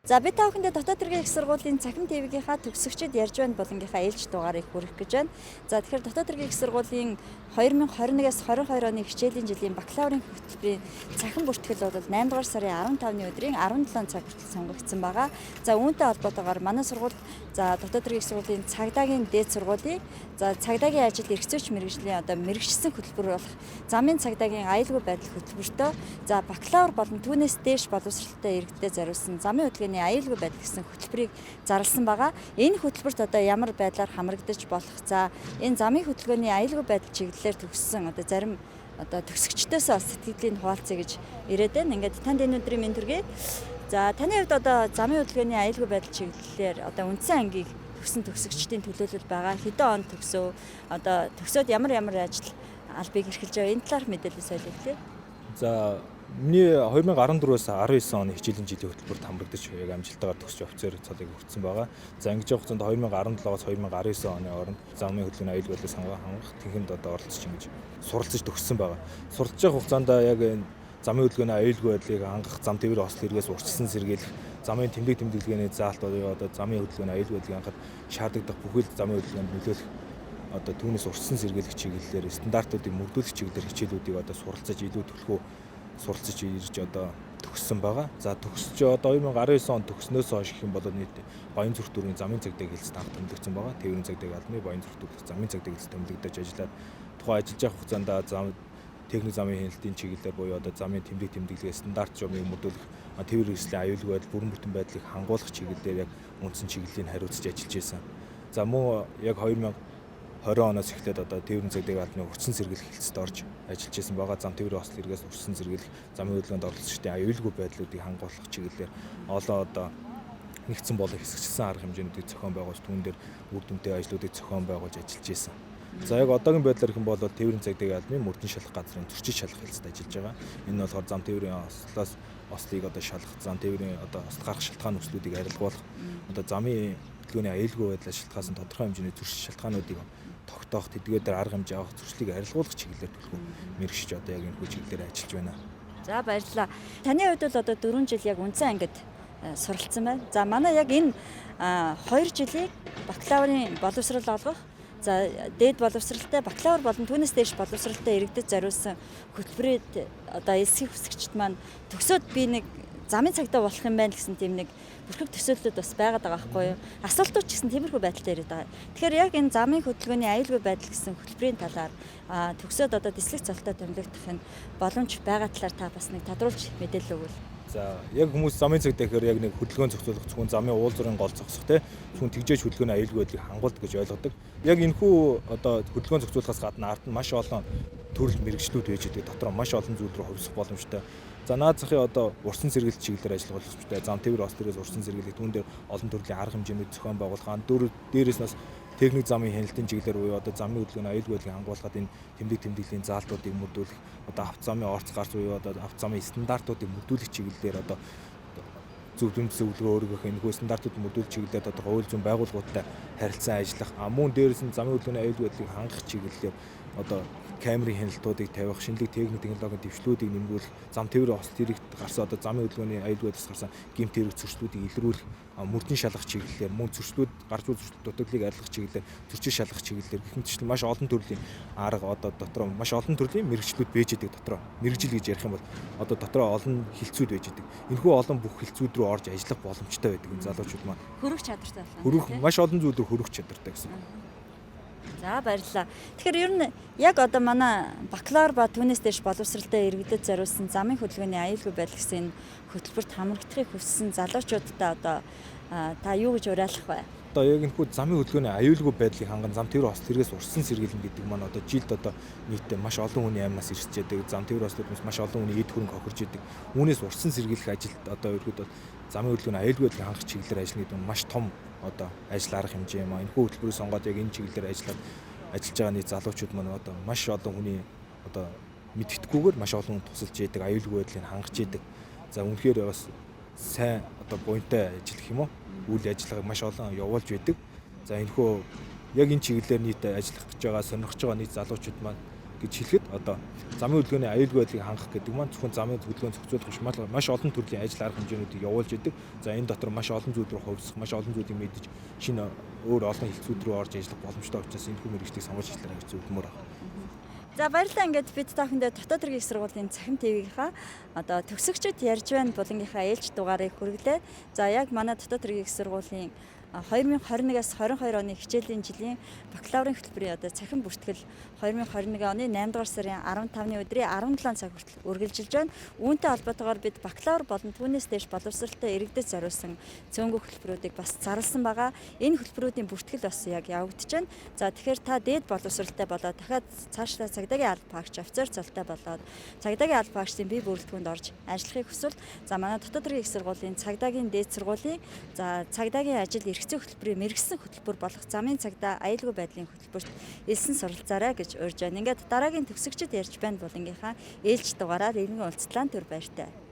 За, би та бүхэндээ Дотоод хэргийн их сургуулийн Цахим ТV-гийнхаа төгсөгчид ярьж байна булангийнхаа ээлж дугаарыг хүргэх гэж байна. За, тэгэхээр Дотоод хэргийн их сургуулийн 2021-ээс 22 оны хичээлийн жилийн бакалаврын хөтөлбөрийн цахим бүртгэл бол 8 дугаар сарын 15-ны өдрийн 17 цаг хүртэл сонгогдсон байгаа. За, үүнтэй холбоотойгоор манай сургуульд, за, Дотоод хэргийн их сургуулийн цагдаагийн дээд сургуулийн, за, цагдаагийн ажил эрх зүйч мэргэжлийн одоо мэргэжсэн хөтөлбөр болох замын цагдаагийн аюулгүй байдал хөтөлбөртөө, за, бакалавр болон түүнээс дээш боловсралтай иргэдэд зориулсан замын хөдөлгөөний аюулгүй байдал гэсэн хөтөлбөрийг зарласан байгаа. Энэ хөтөлбөрт одоо ямар байдлаар хамрагдаж болох, за, энэ замын хөдөлгөөний аюулгүй байдал чиглэлээр төгссөн одоо зарим одоо төгсөгчдөөсөө бас сэтгэгдлийг хуваалцъя гэж ирээд байна. Ингээд танд энэ өдрийн мэнд хүргэе. За, таны хувьд одоо замын хөдөлгөөний аюулгүй байдал чиглэлээр одоо үндсэн ангийг төгссөн төгсөгчдийн төлөөлөл байгаа. Хэдэн онд төгсөв? Одоо төгсөөд ямар ямар ажил албыг эрхэлж байгаа? Энэ талаарх мэдээлэл соёл эхлэе. За, миний 2014-өөс 19 оны хичээлийн жилийн хөтөлбөрт хамрагдаж яг амжилттайгаар төгсөж офицер цолыг хүртсэн байгаа. За, ингэж явах хугацаанд 2017-оос 2019 оны хооронд замын хөдөлгөөний аюулгүй байдлыг хангах тэнхимд одоо оролцож ингэж суралцаж төгссөн байгаа. Суралцж явах хугацаанд яг энэ замын хөдөлгөөний аюулгүй байдлыг хангах, зам тээврийн осол хэрэгээс урьдчилан сэргийлэх, замын тэмдэг тэмдэглэгээний заалт одоо замын хөдөлгөөний аюулгүй байдлыг хангахад шаардлагатай бүхэл замын хөдөлгөөнд нөлөөлөх, одоо түүнээс урьдчилан сэргийлэх чиглэлээр стандартуудыг мөрдүүлэх чиглэлээр хичээлүүдийг одоо суралцаж, илүү түлхүү суралцаж ирж одоо төгссөн байгаа. За, төгсөж одоо 2019 онд төгснөөс хойш гэх юм бол нийт Баян зүрх дүүргийн замын цагдаа хэлцэд анх томилогдсон байгаа. Тээврийн цагдаагийн албаны Баян зүрх дүүргийн замын цагдаа хэлцэд томилогдож ажиллаад, тухайн ажиллаж явах хугацаанд зам техник замын хяналтын чиглэлээр буюу одоо замын тэмдэг тэмдэглэгээ, стандарт журмыг мөрдүүлэх, тээврийн хэрэгслийн аюулгүй байдал, бүрэн бүтэн байдлыг хангуулах чиглэлээр яг үндсэн чиглэлийн хариуцж ажиллаж байсан. За, мөн яг 2020 оноос эхлээд одоо тээврийн цагдаагийн албаны урьдчилан сэргийлэх хэлцэд орж ажиллаж байсан байгаа. Зам тээврийн осол хэрэгээс урьдчилан сэргийлэх, замын хөдөлгөөнд оролцогчдын аюулгүй байдлуудыг хангуулах чиглэлээр олон одоо нэгдсэн болон хэсэгчилсэн арга хэмжээнүүдийг зохион байгуулж, түүн дээр үр дүнтэй ажлуудыг зохион байгуулж ажиллаж байсан. За, яг одоогийн байдлаар гэх юм бол тээврийн цагдаагийн албаны мөрдөн шалах газрын зөрчил шалах хэлцэд ажиллаж байгаа. Энэ нь болохоор зам тээврийн ослоос ослыг одоо шалах, зам тээврийн одоо осол гарах шалтгаан нөхцлүүдийг арилгуулах, одоо замын хөдөлгөөний аюулгүй байдлаа шалтгаалсан тодорхой хэмжээний зөрчил шалтгаануудыг тогтоох, тэдгээр дээр арга хэмжээ авах, зөрчлийг арилгуулах чиглэлээр түлхүү мэргэшиж одоо яг энэ хүү чиглэлээр ажиллаж байна. За, баярлалаа. Таны хувьд бол одоо 4 жил яг үндсэн ангид суралцсан байна. За, манай яг энэ 2 жилийг бакалаврын боловсрол олгох, за, дээд боловсралтай бакалавр болон түүнээс дээш боловсралтай иргэдэд зориулсан хөтөлбөрийг одоо элсэх хүсэгчид маань төгсөөд би нэг замын цагдаа болох юм байна гэсэн тийм нэг бүрхэг төсөөллүүд бас байгаад байгаа байхгүй юу? Асуултууд ч гэсэн тиймэрхүү байдалтай ирээд байгаа. Тэгэхээр яг энэ замын хөдөлгөөний аюулгүй байдал гэсэн хөтөлбөрийн талаар, төгсөөд одоо дислэг цолтой томилогдох нь боломж байгаа талаар та бас нэг тодруулж мэдээлэл өгвөл. За, яг хүмүүс замын цагдаа гэхээр яг нэг хөдөлгөөн зохицуулах, зөвхөн замын уулзрын гол зогсох те, зөвхөн тэгжээж хөдөлгөөний аюулгүй байдлыг хангуулдаг гэж ойлгодог. Яг энэхүү одоо хөдөлгөөн зохицуулахаас гадна ард нь маш олон төрөл мэргэжлүүд байж байдаг. Дотроо маш олон зүйл рүү хувьсах боломжтой. За, наад захын одоо урьдчилан сэргийлэх чиглэлээр ажиллах боломжтой. Зам тээврийн осол хэрэгээс урьдчилан сэргийлэх, түүн дээр олон төрлийн арга хэмжээнүүд зохион байгуулах, дээрээс нь бас техник замын хяналтын чиглэлээр буюу одоо замын хөдөлгөөний аюулгүй байдлыг хангуулахад энэ тэмдэг тэмдэглэлийн заалтуудыг мөрдүүлэх, одоо авто замын орц гарц буюу одоо авто замын стандартуудыг мөрдүүлэх чиглэлээр одоо зөв дүнд зөвлөгөө өргөх, энэхүү стандартууд мөрдүүлэх чиглэлээр тодорхой хууль зүйн байгууллагуудтай харилцан ажиллах, мөн дээрээс нь замын хөдөлгөөний аюулгүй байдлыг хангах чиглэлээр одоо камерын хяналтуудыг тавих, шинэлэг техник технологийн дэвшлүүдийг нэмгүүлэх, зам тээврийн осол хэрэгт гарсан одоо замын хөдөлгөөний аюулгүй байдлаас гарсан гэмт хэрэг зөрчлүүдийг илрүүлэх, мөрдөн шалгах чиглэлээр, мөн зөрчлүүд гарч буй зөрчил дутагдлыг арилгах чиглэлээр, зөрчил шалгах чиглэлээр гэх мэтчлэн маш олон төрлийн арга, одоо дотроо маш олон төрлийн мэргэжлүүд байж байдаг. Дотроо мэргэжил гэж ярих юм бол одоо дотроо олон хилцүүд байж байдаг. Энэхүү олон бүх хилцүүд рүү орж ажиллах боломжтой байдаг энэ залуучууд маань. Хөрөх чадвартай болох. Хөрөх, маш олон зүйл рүү хөрөх чадвартай гэсэн. За, баярлалаа. Тэгэхээр ер нь яг одоо манай бакалавр ба түүнээс дээш боловсралтай иргэдэд зориулсан замын хөдөлгөөний аюулгүй байдал гэсэн энэ хөтөлбөрт хамрагдахыг хүссэн залуучуудаа одоо та юу гэж уриалах вэ? Одоо яг энэхүү замын хөдөлгөөний аюулгүй байдлыг ханган, зам тээврийн осол хэрэгээс урьдчилан сэргийлнэ гэдэг маань одоо жилд одоо нийтдээ маш олон хүний амнаас ирсэж яадаг. Зам тээврийн ослоос маш олон хүний эд хөрөнгө хохирж идэг. Үүнээс урьдчилан сэргийлэх ажилд одоо ерөөдөө замын хөдөлгөөний аюулгүй байдлыг хангах чиглэлээр ажиллана гэдэг нь маш том одоо ажил арга хэмжээ юм аа. Энэхүү хөтөлбөрийг сонгоод яг энэ чиглэлээр ажиллаж байгаа нийт залуучууд маань одоо маш олон хүний одоо мэдгэдэггүйгээр маш олон хүн тусалж яадаг, аюулгүй байдлыг хангаж яадаг. За, үнэхээр бас сайн одоо буянтай ажиллах юм уу? Үйл ажиллагааг маш олон явуулж байдаг. За, энэхүү яг энэ чиглэлээр нийт ажиллах гэж байгаа, сонирхож байгаа нийт залуучууд маань гэж хэлэхэд одоо замын хөдөлгөөний аюулгүй байдлыг хангах гэдэг маань зөвхөн замын хөдөлгөөн зохицуулах биш, маш олон төрлийн ажил арга хэмжээнүүдийг явуулж идэг. За, энэ дотор маш олон зүйл рүү хувьсах, маш олон зүйлийг мэдэж, шинэ өөр олон хэлтсүүд рүү орж ажиллах боломжтой учраас энэ мэргэжлийг сонгож ажиллаарай гэж зөвлөмөөр байна. За, баярлалаа. Ингээд бид та бүхэндээ Дотоод хэргийн их сургуулийн Цахим ТV-гийнхаа одоо төгсөгчид ярьж байна булангийнхаа ээлж дугаарыг хүргэлээ. За, яг манай Дотоод хэргийн их сургуулийн 2021-аас 22 оны хичээлийн жилийн бакалаврын хөтөлбөрийн одоо цахим бүртгэл 2021 оны 8 дугаар сарын 15-ны өдрийн 17 цаг хүртэл үргэлжилж байна. Үүнтэй холбоотойгоор бид бакалавр болон түүнээс дээш боловсралтай иргэдэд зориулсан цөөнгөө хөтөлбөрүүдийг бас зарласан байгаа. Энэ хөтөлбөрүүдийн бүртгэл бас яг явагдаж байна. За, тэгэхээр та дээд боловсралтай болоод, дахиад цаашлаа цагдаагийн алба паагч, офицер цолтой болоод цагдаагийн алба паагчдын бие бүрэлдэхүүнд орж ажиллахыг хүсвэл, за, манай Дотоод хэргийн их сургуулийн цагдаагийн дээд сургуулийн, за, цагдаагийн ажил эрх зүйн хөтөлбөрийн мэргэсэн хөтөлбөр болох замын цагдаа аюулгүй байдлын хөтөлбөрт элсэн суралцаарай гэж урьж байна. Ингээд дараагийн төгсөгчид ярьж байна булангийнхаа ээлж дугаараар эргэн уулзлаа, түр баяртай.